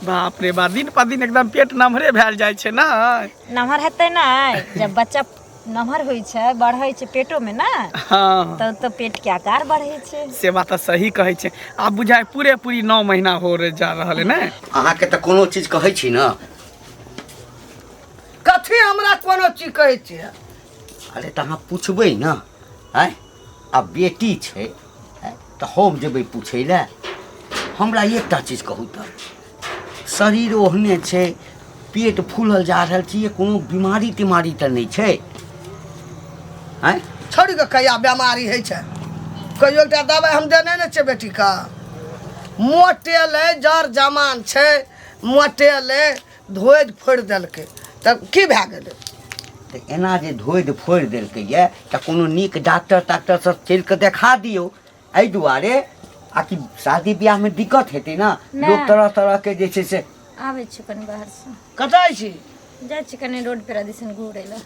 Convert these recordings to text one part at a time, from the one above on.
बाप रे बाप, दिन पर दिन एकदम पेट नमहरे भेल जाइ छै ने। नमहर हेतै ने, जब बच्चा नमहर होइ छै, बढ़ै छै पेटो में ना। हाँ। तब तो पेट के आकार बढ़ै छै। से बात तऽ सही कहै छै। आब बुझाइ पूरे पूरी 9 महीना हो रे जा रहल है ने। अहाँके तऽ कोनो चीज कहै छी ने। कथी हमरा कोनो चीज कहै छियै? अरे तऽ अहाँ पुछबै ने। आँय, आब बेटी छै आँय, तऽ हम जेबै पूछै लए? हमरा एकटा चीज कहू तऽ, शरीर ओहने छै, पेट फूलल जा रहल छै, कोनो बीमारी तीमारी तऽ नहि छै? आँय? छोड़ि कऽ कहिया बेमारी होइ छै? कहियो एकटा दबाइ हम देने नहि छियै बेटीके। मोटेलै, जर जमान छै, मोटेलै, धोधि फोड़ि देलकै तब की भए गेलै? तऽ एना जे धोधि फोड़ि देलकै यऽ तऽ कोनो नीक डॉक्टर ताक्टरसँ चलि कऽ देखा दियौ, एहि दुआरे आ कि शादी बियाहमे दिक्कत हेतै ने। नहि। लोक तरह तरहके जे छै से। आबै छी कनि बाहरसँ। कतऽ छी? जाइ छी कनि रोड पर दिसन घूरै लए।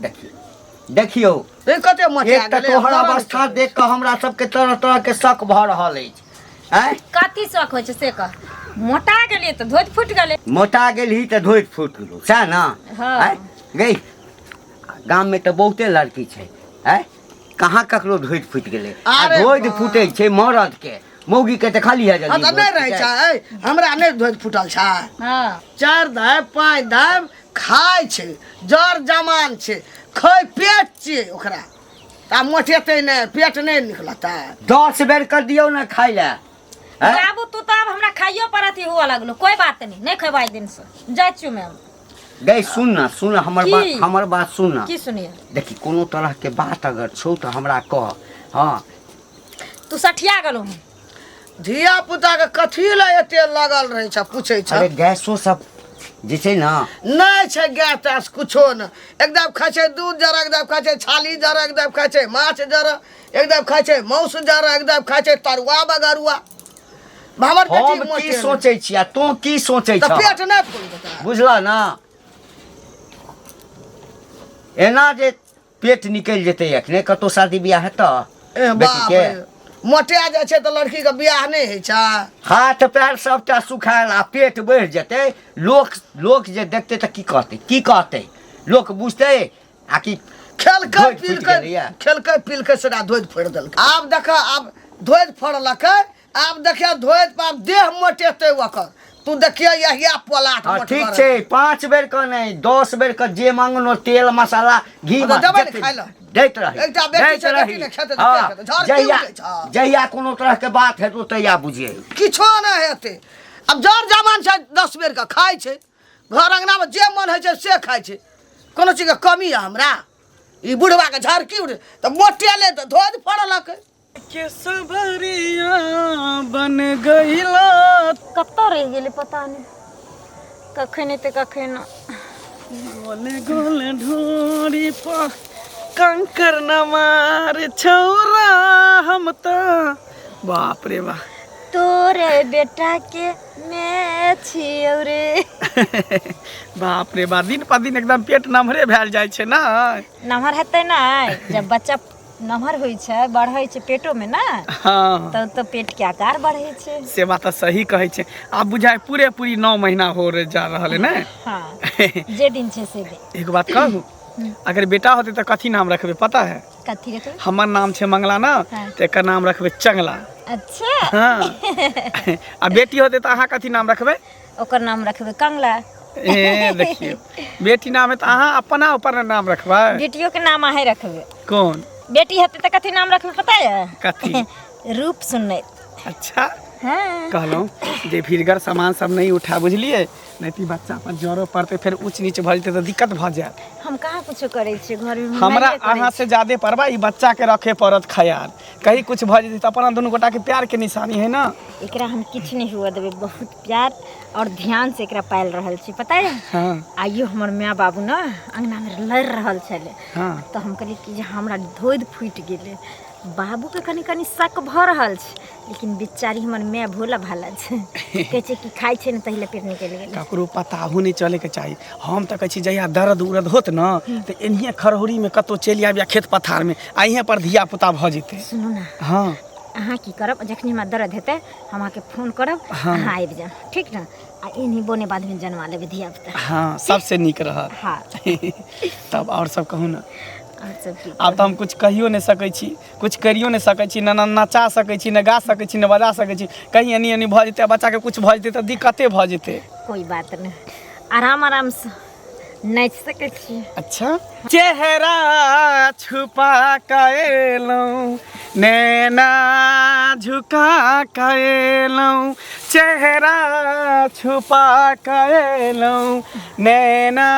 देखियौ, देखियौ। ए, कते मोटा एक तऽ गेलै, तोहर हमरा नहि अवस्था देख कऽ हमरा सबके तरह तरह के शक भऽ रहल अछि। आँय? कथी शौक होइ छै से कह। मोटा गेलियै तऽ धोति फुटि गेलै। मोटा गेलही तऽ धोति फुटि गेलौ, सएह ने? हाँ। आँय गै, गाममे तऽ बहुते लड़की छै, आँय, कहाँ ककरो धोति फुटि गेलै? आ अरे धोति बा। फुटै छै मरद के, मौगी के देखलियै हँ जल्दी तऽ नहि धोति रहै फुटै? छै। हमरा नहि धोति फुटल छै। हाँ। 4 दाय 5 दाय खाइ छै, जर जमान छै, खै पेट छियै ओकरा, तऽ मोटेतै नहि, पेट नहि निकलतै। 10 बेर कर दियौ ने खाइ लए। आँय? बाबू, तू तऽ आब हमरा खाइयो पर अथी हुअ लगलो। कोई बात नहीं, नहीं खेबै दिन से, जाइ छियौ मैम। गै सुन ना, सुन हमर की? बात, हमर बात सुन ना। की सुनिए? देखी, कोनो तरह के बात अगर छौ तऽ हमरा कह। हाँ। तू सठिया गेलो हूँ। धिया पुता के कथी लए एते लगल रहै छै, पूछै छै? अरे गैसो सब जे छै ने। नहि छै गैस तैस कुछो नहि। एकदम खाइ छै दूध जरा, एकदम खाइ छै छाली जरा, एकदम खाइ छै माछ जरा, एकदम खाइ छै मांस जरा, एकदम खाइ छै तरुआ बगरुआ। हमर बेटी हम की मोटे सोचै छी आ तों की सोचै तऽ छह? पेट नहि फूल देतै। बुझलह ना, एना जे पेट निकलि जेतै एखने, कतौ शादी बियाह हेतऽ ए बेटी बाप के? रे, मोटा जाइ छै तऽ लड़की के बियाह नहि होइ छै? हाथ पैर सबटा सुखायल आ पेट बढ़ि जेतै, लोक लोक जे देखतै तऽ की कहतै? की कहतै लोक? बुझतै आ कि खेलकै धोधि फुटि पीलकै? गेलैया। खेलकै पीलकै, सेकरा धोधि फोड़ि देलकै। आब देख, आब धोधि फोड़लकै, आब देखिए धोधि पर आब देह मोटेतै ओकर, तू देखिए यहिया पोलाट। हाँ, मोटगर ठीक छै, 5 बेर के नहि, 10 बेर के जे मांगनो, तेल मसाला घी हाँ, तऽ देबै ने जते खाइ लए। दैत रही, एकटा बेटी दैत छै, रही। बेटी ने खेतै तऽ हाँ, के खेतै? झड़ की जहिया उगै छै? जहिया कोनो तरह के बात हेतौ तहिया बुझिए। किछो नहि हेतै। आब जर जमान छै, 10 बेर के खाइ छै, घर अङ्गनामे जे मन होइ छै से खाइ छै। कोनो चीजके कमी यऽ हमरा? ई बुढ़बाके झड़की उठे तऽ मोटेले तऽ धोधि फड़लक। के सबरिया बन गईला। कतऽ रहि गेलै पता नहि, कखन एतै कखन। गोल गोल ढोरी पर कंकर न मार छौरा हम तऽ, बाप रे बा। तोरे बेटा के मैं छियौ रे। बाप रे बा, दिन पर दिन एकदम पेट नमहरे भेल जाइ छै ने। नमहर हेतै ने, जब बच्चा नमहर होइ छै, बढ़ै छै पेटो में ना। हाँ। तब तो पेट के आकार बढ़ै छै। से बात तऽ सही कहै छै। आब बुझाइ पूरे पूरी 9 महीना हो रे जा रहल है ने। हाँ, जे दिन छै से दिन। एक बात कहू, अगर बेटा होते तऽ कथी नाम रखबै, पता है? कथी रखबै? हमर नाम छै मंगला ना। हाँ। तऽ एकर नाम रखबै चंगला। अच्छा। हाँ, आ बेटी होते तऽ अहाँ कथी नाम रखबै? ओकर नाम रखबै कंगला। ए देखियौ, बेटी नाम है तऽ अहाँ अपना ऊपर नाम रखबै? बेटियो के नाम अहें रखबै। कोन? बेटी हेतै तऽ कथी नाम रखबै पता है? कथी? रूप सुनैत। अच्छा। हाँ। कहलहुँ जे भीड़गर सामान सब नहि उठा, बुझलियै? नहि तऽ ई बच्चा पर जरो पड़तै, फेर ऊँच नीच भऽ जेतै तऽ दिक्कत भऽ जायत। हम कहाँ कुछो करै छियै घरमे? हमरा माइए करै अहाँ से ज्यादे परवा ई बच्चा के रखे पड़त ख्याल, कहीं कुछ भऽ जेतै तऽ अपना दुनू गोटा के प्यार के निशानी है ना। छी। एकरा हम किछु नहि हुअ देबै, बहुत प्यार और ध्यान से एकरा पालि रहल छी, पता है? हाँ। आइयो हमर माय बाबू ने अंगनामे लड़ि रहल छलै। हाँ। तऽ हम कहलियै कि जे हमरा धोधि फूटि गेलै। बाबूके कनि कनि शक भऽ रहल छै, लेकिन बेचारी हमर माय भोला भाला छै, कहै छै कि खाइ छै ने तहि लए पेट निकलि गेलै। ककरो पताहो नहि चलैके चाही। हम तऽ कहै छी जहिया दर्द उरद होत ने तऽ एनहिए खरहोरीमे कतहु चलि आबि या खेत पथारमे, आ इहेँ पर धिया पुता भऽ जेतै। सुनू ने। हाँ। अहाँ की करब, जखनी हमरा दर्द हेतै हम अहाँके फोन करब। हाँ। अहाँ आबि जायब, ठीक ने? आ एनही बोने बाधमे जनवा लेबै धिया पुता। हाँ, सबसे नीक रहत। हाँ। तब आओर सब कहू ने। आओर सब की? आब तऽ हम कुछ कहियो नहि सकै छी, कुछ करियो नहि सकै छी, ने नचा सकै छी, ने गा सकै छी, ने बजा सकै छी। कहीं एनी एनी भऽ जेतै आ बच्चाके कुछ भऽ जेतै तऽ दिक्कते भऽ जेतै। कोइ बात नहि, आराम आरामसँ नाचि सकै छियै। अच्छा, चेहरा छुपा कऽ एलहुँ, नैना झुका कऽ एलहुँ, चेहरा छुपा कऽ एलहुँ, नैना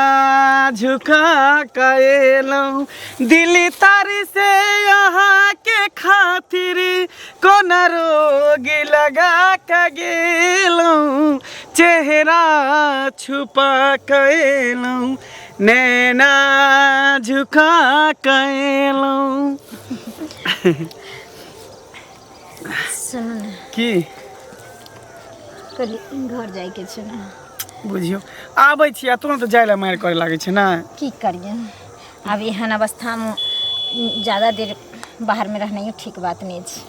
झुका कऽ एलहुँ, दिल तर से अहाँके खातिर कोना रोग लगा कऽ गेलहुँ, चेहरा छुपा कऽ एलहुँ, नैना झुका कऽ एलहुँ। सुनू ने। की? कहली घर जाइके छै ने। बुझियौ, आबै छी आ तुरन्त जाय लए मारि करे लागै छै ने। की करियै, आब एहन अवस्थामे ज्यादा देर बाहरमे रहनाइयो ठीक बात नहि छै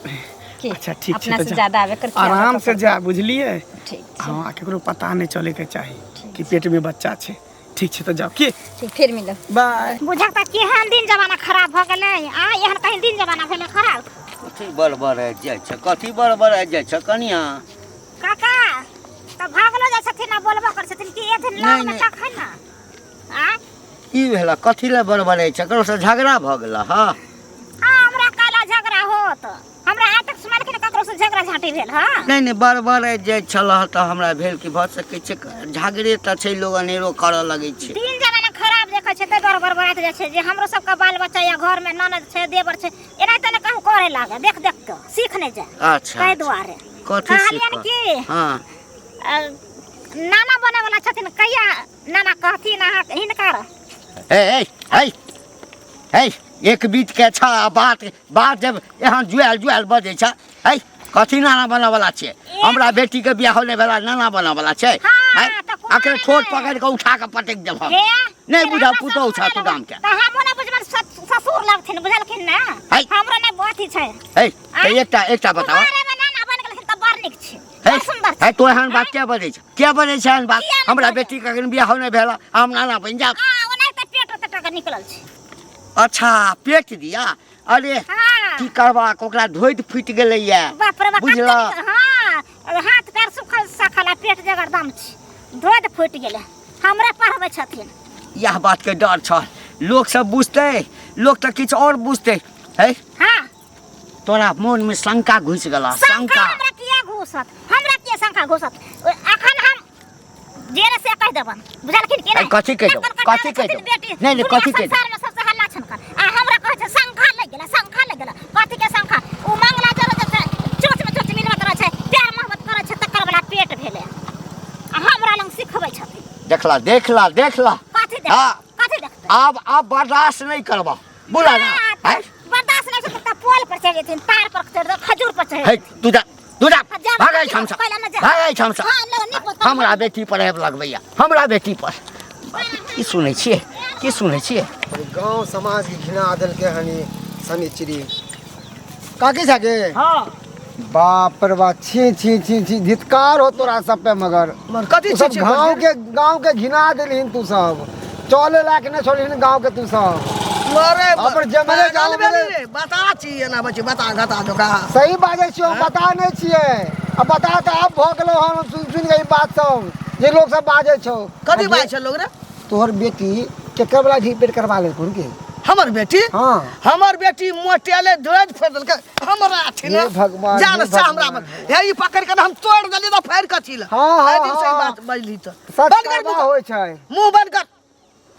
की? अच्छा, ठीक छै। अपना तऽ से जा। ज्यादा आबे कर आराम से जा, बुझलियै? ठीक छै। हँ, आ केकरो पता नहि चलैके चाही ठीक। कि पेटमे बच्चा छै। ठीक छै, तऽ जाउ की। ठीक, फेर मिलब। बाय। बुझक तऽ केहन दिन जमाना खराब भऽ गेलै आ एहन कहीं दिन जमाना भेलै खराब। कथी बड़बड़ आबि जाइ छै? कथी बड़बड़ आबि जाइ छै कनिया? काका तऽ भागलो जाइ छथिन आ बोलबो करै छथिन कि एथिन नहि, लगमे नहि। तखन ने आ की भेल? कथी लए बड़बड़ै छै? ककरोसँ झगड़ा भऽ गेल? हँ। आ हमरा काल्हि झगड़ा होत? हमरा आइ तक सुनलखिन ककरो से झगड़ा झाँटी भेल? हँ। नहि नहि, बड़बड़ जाइ छलह तऽ हमरा भेल कि भऽ सकै छै झगड़े तऽ छै, लोग अनेरो करऽ लगै छै। दिन जमाना खराब देखै छै ताहि दुआरे बड़बड़ाइत जाइ छै जे हमरो सबके बाल बच्चा या घरमे ननद छै, देवर छै, एनाहिते ने कहूँ करे लागे, देख देख के सीख नहि जाय। अच्छा। ताहि दुआरे कथी कहलियनि सीखऽ? कि हँ। नाना बने वाला छथिन, कहिया नाना कहथिन अहाँ हिनकर? ए ए ए ए, एक बीत के छ आ बात बात जब एहन जुआयल जुआयल बजै छ। है, कथी नाना बनऽ वाला छै? हमरा बेटी के बियाह नहि भेला, नाना बनऽ वाला छै? हाँ, हैं? तऽ कुमारी अखन ठोर नहि। पकड़ि कऽ उठा कऽ पटकि देब हम। हे नहि फेर बुझब हमरा पुतहु ससुर छ तू गाम के। तऽ हमहूँ नहि बुझबनि, ससुर लगथिन, बुझलखिन ने? है। हमरो नहि अथी छै। है, तऽ एकटा एकटा बताओ। कुमारेमे नाना बनि गेलखिन तऽ बड़ नीक छै, है बड़ सुन्दर छै। है, तो एहन बात किया बजै छ? किया बजै छ एहन बात? किया नहि हमरा बजै? बेटी के अखन बियाह नहि भेल, हम नाना बनि जायब? आ ओनाहिते पेट ओते टाका निकलल छै। अच्छा, पेट दिया? अरे हाँ। की करबाक, ओकरा धोइत फूटि गेलैया। बाप रे बाप। बुझलह? कते नीक- हाँ, हाथ पैर सुखल सखल आ पेट जगर दम छै, धोध फूटि गेलै। हमरे पढ़बै छथिन। इएह बातके डर छल, लोक सब बुझतै, लोक तऽ किछु आओर बुझतै। है। हाँ। तोरा मोनमे शंका घुसि गेला? शंका? शंका हमरा किया घुसत? हमरा किया शंका घुसत? अखन हम जे रे से कहि देबन, बुझलखिन कि ऐ, नहि? कथी कहि देबन? नकल कटाबै कथी कहि छथिन देबन? बेटी नहि, नहि, दुनिया कथी कहि देबन? संसारमे सबसे हल्ला छन कर आ हमरा कहै छै शंखा लागि गेला, शंखा लागि गेला। कथी के शंखा? ओ मंगला चलै छै, चोच मे चोच मिलबैत रहै छै, प्यार मोहब्बत करै छै, तकर बला पेट भेलै आ हमरा लग सिखबै छथिन। देखला, देखला, देखला। कथी देख? हाँ। कथी देखतै? आब आब बर्दाश्त नहि करबा, बोला ना। हाँ, हैं? बर्दाश्त नहि छै तऽ पोल पर चढ़ि जेथिन, तार पर चढ़ि जेथिन, खजूर पर चढ़ि हे जेथिन। तू जा, तू जा। हाँ, जा, भागै जा, छम सँ। पहिले न जा। भागै छम सँ। हाँ, लो, नीक बात। हमरा बेटी पर आबि लगबैया हमरा बेटी पर। की सुनै छियै? की सुनै छियै? गांव समाज के घिना देलकै हन ई शनिचरी काकी छके। हाँ। बाप रे बाप, छी छी छी छी, धित्कार हो तोरा सब पे। मगर मगर कथी तू सब छी छी गांव बजै? के गांव के घिना देलहिन तू सब, चले लायक नहि छोड़लहिन गांव के तू सब। मरे अपन जमले पागल जाओ, भेली मरे। रे, बता छी एना बची बता घता जोका। सही बाजै छियौ, हम बता नहि छियै। आ बता तऽ आब भऽ गेलौ हन सुनि सुनि कऽ ई बात सब जे लोक सब बाजै छौ। कथी बाजै छै लोग रे? तोहर बेटी केकर वाला घी पेट करवा लेलखुन की? हमर बेटी? हाँ। हमर बेटी मोटेले ध्वज फेर देलकै हमरा अथी ने। हे भगवान, जान हे से हमरा भगवान। हे ई पकड़ के हम तोड़ देली तऽ फाड़ कथी लए? हाँ, हाँ, एहि दिन से ई हाँ। बात बजली तऽ सच बंद कर करवा मुँह। होइ छै। मुँह बंद कर।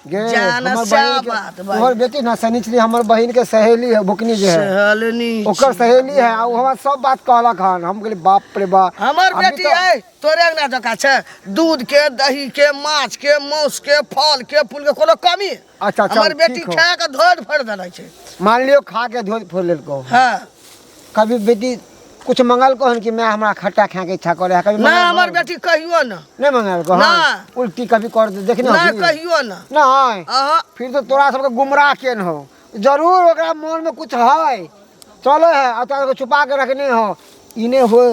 गे जान हमर से बहिन के बात बजली। तोहर बेटी ना शनिचरी हमर बहिन के सहेली है, भुकनी जे है। सहलनी ओकर छी। सहेली है आ ओ हमरा सब बात कहलक हन। हम कहली बाप रे बाप। हमर अभी बेटी तऽ है तोरे अंगना जकाँ छै, दूध के, दही के, माछ के, मांस के, फल के, फूल के कोनो कमी? अच्छा, चल, हमर बेटी ठीक हो। खा के धोड़ फोड़ देने छै। मान लियो खा के धो फोड़ लेलको। हाँ। कभी बेटी कुछ मंगल हन कि मैं हमरा खट्टा खाए के इच्छा करे है? कभी ना। मंगल हमर हन? बेटी कहियो ना। नहीं मंगल को? ना। उल्टी कभी कर दे देखने ना। होबी? कहियो ना। नहीं? अहाँ फिर तो तोरा सबके गुमराह केन हो जरूर, ओकरा मन में कुछ है। चले है आ तोरा छुपा के रखने हो ई नहि हो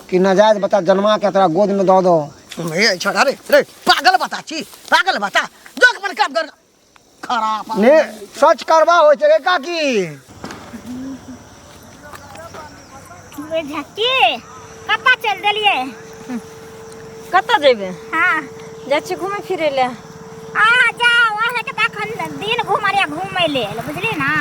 कि नाजायज बच्चा जन्मा के तोरा गोद में दऽ दो। हे छोड़ा रे रे, पागल बता छी, पागल बता, जो अपन काम कर खराब। ने सच करबा होइ छै गे काकी। झक्की कतऽ चलि देलियै? कतऽ जेबै? हाँ, जाइ छियै घुमै फिरै लए। अहाँ जाउ, अहाँके तऽ अखन दिन घुमरिया घुमै लेल, बुझली ना?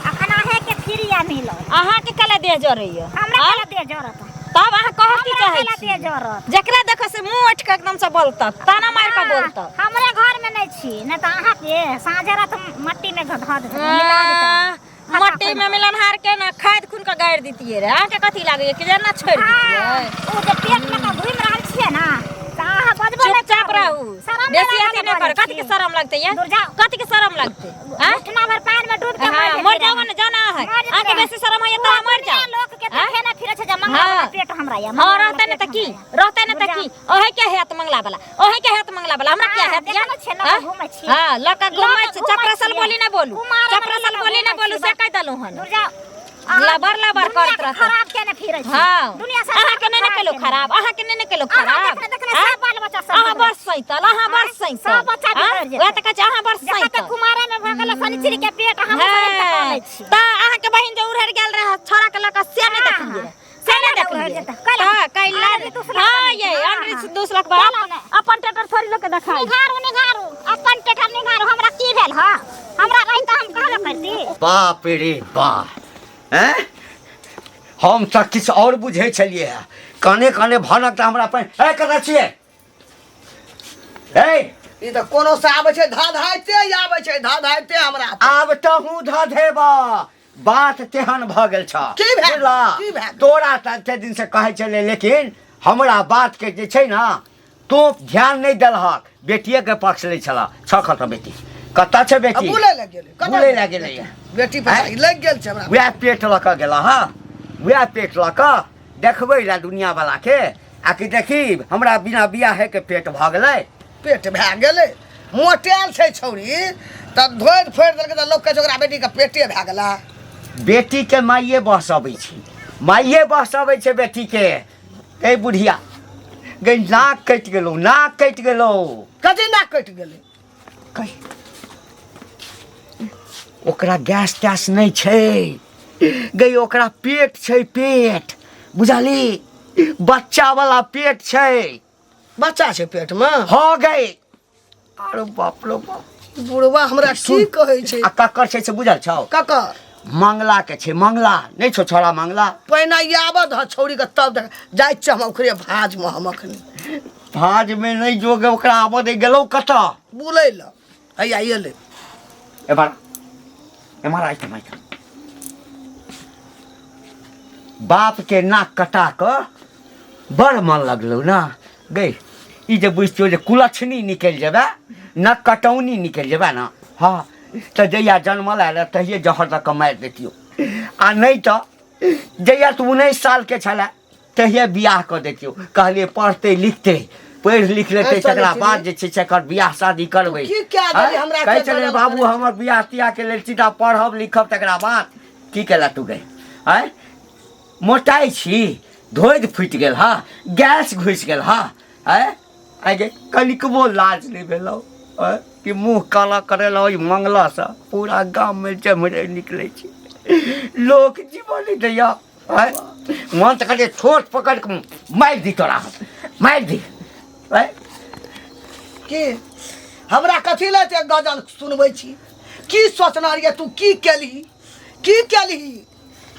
अखन अहाँके फिरिया मिलल। अहाँके कला देह जरैया? हमरा कला देह जरत? तब अहाँ कहऽ की हमरा चाहै कला छी? देह जरत। जकरा देखो से मुंह उठि कऽ एकदम से बोलतक, ताना मारि कऽ बोलतक। हमरे घरमे नहि छी, नहि तऽ अहाँके साँझ रात मट्टीमे धऽ देतै, मिला देतै। मट्टी में मिलनहार के ना खाद खून के गाड़ि दितियै रे। अहाँके कथी लागैया कि जेना छोड़ि दितियै? ओ जे पेट लऽ कऽ घुमि रहल छियै ना, तऽ अहाँ बजबो नहि चुपचाप करबै। रहू, शरम बेसी नहि अथी नहि लागल करू। कथी के छी? शरम लगतै ये? दूर जाउ। कथी के शरम लगतै? आँय? घुटना भर पानि में डूब के हाँ, मर मर जाओ ने, जाओ ना अहाँ। मर जेतै। अहाँके बेसी शरम होइए तऽ अहाँ मर जाओ। लोक के आँय? देखे ना फिरे छै जे मंगला वाला हाँ। पेट हमरा या। हाँ, रहतै ने तऽ की? रहतै ने तऽ की? ओहे के हेत मंगला वाला, ओहे के हेत मंगला वाला, हमरा क्या हाँ, हेत? देखै ने छियै, लऽ कऽ हाँ? घुमै छियै। हाँ, लऽ कऽ घुमै लऽ कऽ छी। घुमै चपरासल छियै। बोली ना बोलू, कुमार वाला चपरासल लऽ कऽ बोली ना घुमै बोलू, छियै। से कहि देलहुँ हन। दूर जाओ। अहाँ लबर लबर दुनिया करैत के रहतै। खराब केने फिरै छी। हाँ, दुनिया से अहाँके नहि ने खराब केलहुँ केने। खराब, अहाँके नहि ने केलहुँ अहाँ खराब। देखने देखने आँय? सब बाल बच्चा सब अहाँ बिगड़ल। बड़ सैतल, अहाँ बड़ आँय? सैतल। सब बच्चा आँय? बिगड़ि जेतै। वएह तऽ कहै छी, अहाँ बड़ जखन तक सैतल। कुमारे में भऽ गेल शनिचरी के पेट, हम सब हाँ, लै छी। तऽ अहाँके बहिन जे उड़हरि गेल रहै छोड़ा के लऽ कऽ, से नहि हाँ, देखलियै? हाँ। से नहि कैला उड़हरि देखलियै? जेतै? कैला? हाँ, कैला। आनरी दूसरा हाँ, के ये हाँ, आनरी हाँ। दूसरा के बाप कैला ने? अपन ट्रैक्टर थोड़ी लोग के देखाइ। निघारू निघारू, अपन टेटर निघारू। हमरा की भेल? हँ, हमरा रही तऽ हम कहबे करती। बाप रे बाप, हैं, हम तऽ किछु आओर बुझै छलियै हँ। कने कने भनक तऽ हमरा पर ए कतऽ छियै ए? ई तऽ कोनो से आबै छै, धधाइते आबै छै, धधाइते हमरा पर। आब तहूँ धधेबा, बात तेहन भऽ गेल छ। की भए गेल? बुझला? की भए गेल? तोरा तऽ एते दिन से कहै छलै, लेकिन हमरा बात के जे छै ना तों ध्यान नहि देलहक, बेटिए के पक्ष लै छलह। छ कतऽ बेटी, कतऽ छै आ बेटी? बुलै लए गेलै। कतऽ बुलै लए गेलैए? बेटी पर आँय? लागि गेल छै हमरा। वएह पेट लऽ कऽ गेला हँ, वएह पेट लऽ कऽ देखबै लए दुनिया वाला के आ कि देखी हमरा बिना बियाहे के पेट भऽ गेलै। पेट भए गेलै, मोटायल छै छौड़ी तऽ धोइ फोड़ि देलकै तऽ लोक कहै छै ओकरा बेटीके पेटे भए गेलै। बेटीके माइए बहसबै छै, माइए बहसबै छै बेटीके। ए बुढ़िया गई, नाक कटि गेलौ, नाक कटि गेलौ। कथी नाक कटि गेलै? कहि, ओकरा गैस तैस नहि छै गई, ओकरा पेट छै, पेट, बुझली? बच्चा वाला पेट छै। बच्चा छै पेटमे? हँ गई। अरे बाप रे बाप, बुढ़वा हमरा की कहै छै? आ ककर छै से बुझल छौ? ककर? मंगला के छै। मंगला नहि छौ छोड़ा मंगला? पहिने आबऽ दह छौड़ीके, तब देख जाइ छियै हम ओकरे भाजमे। हम अखनी भाजमे नहि जोगे, ओकरा आबऽ दे। गेलौ कतऽ? बुलै लए हैया एलै। एम्हर एम्हर, आइटम आइटम। बाप के नाक कटा कऽ बड़ मन लगलौ ना गई? ई जे बुझतियौ जे कुलक्षणी निकलि जेबै, नाक कटौनी निकलि जेबै ना, हँ तऽ जहिया जन्मल आयल तहिये जहर दऽ कऽ मारि दैतियौ, आ नहि तऽ जहिया तू 19 सालके छलै तहिये बियाह कऽ दैतियौ। कहलियै पढ़तै लिखतै, पढ़ि लिख लेतै ऐसा तकरा नहि बाद छै। जे छै से एकर बियाह शादी करबै। की कए देली हमरा? कहै के छलै गलत बाबू करै छै। हमर बियाह तियाहके लेल सीधा पढ़ब लिखब तकरा बाद। की केला तू गई? आँय, मोटाइ छी, धोधि फुटि गेल हँ, गैस घुसि गेल हँ। आँय आइ गे, कनिकबो लाज नहि भेलौ? आँय, कि मुँह काला करेलौ ओहि मंगलासँ? पूरा गाममे चमरे निकलै छै, लोक जीवऽ नहि दैया। आँय, मन तऽ कहै छोट पकड़ि कऽ मारि दी तोरा, मारि दी। आँय की हमरा कथी लए एते गजल सुनबै छी? की सोचने रहियै तू? की केलही, की केलही?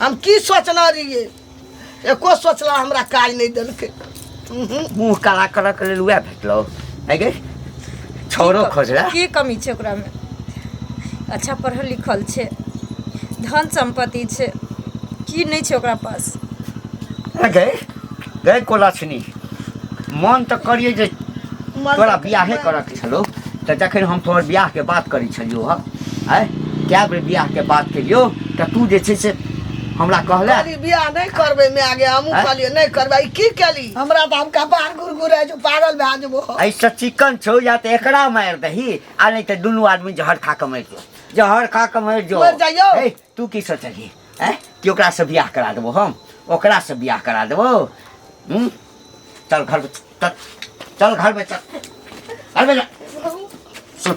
हम की सोचने रहियै? एको सोचला हमरा काज नहि देलकै। उहुँ। मुँह काला करऽके लेल उएह भेटलौ? आइ गे, छौरो खोजला। की कमी छै ओकरामे? अच्छा पढ़ल लिखल छै, धन सम्पत्ति छै, की नहि छै ओकरा पास? गए गए कोलक्षणी, मन तऽ करियै जे तोरा बियाहे करऽके छलौ तऽ जखन हम तोहर बियाहके बात करै छलियौ हँ, आँय, कए बेर बियाहके बात केलियौ तऽ तू जे छै से हमरा कहले कहली बियाह नहि करबै माय गे। हमहूँ आँय? कहलियै नहि करबै। ई की केली? हमरा तऽ हम कपार गुरगुराइ छौ, पागल भए जेबो। एहिसँ चिकन छौ, या तऽ एकरा मारि दही आ नहि तऽ दुनू आदमी जहर खा कऽ मरि जो, जहर खा कऽ मरि जो। मरि जाइयौ। हे, तू की सोचलही? आँय, कि ओकरासँ बियाह करा देबो हम ओकरासँ बियाह करा देबो हूँ चल घरमे चल चल घरमे चल घरमे चल सुन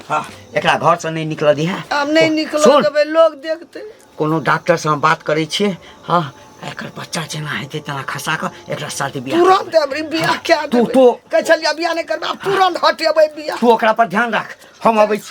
हाँ एकरा घरसँ नहि निकलऽ दिहे आब नहि निकलऽ सुन। देबै लोग देखतै कोनो डॉक्टरसँ हम बात करै छियै हँ एकर बच्चा जेना हेतै तेना खसा कऽ एकरा शादी बियाह तुरंत अबरी बियाह कए तू देबै तो कहै छलियै बियाह नहि करबै आब तुरंत हटेबै बियाह तू ओकरा पर ध्यान राख हम अबै छी।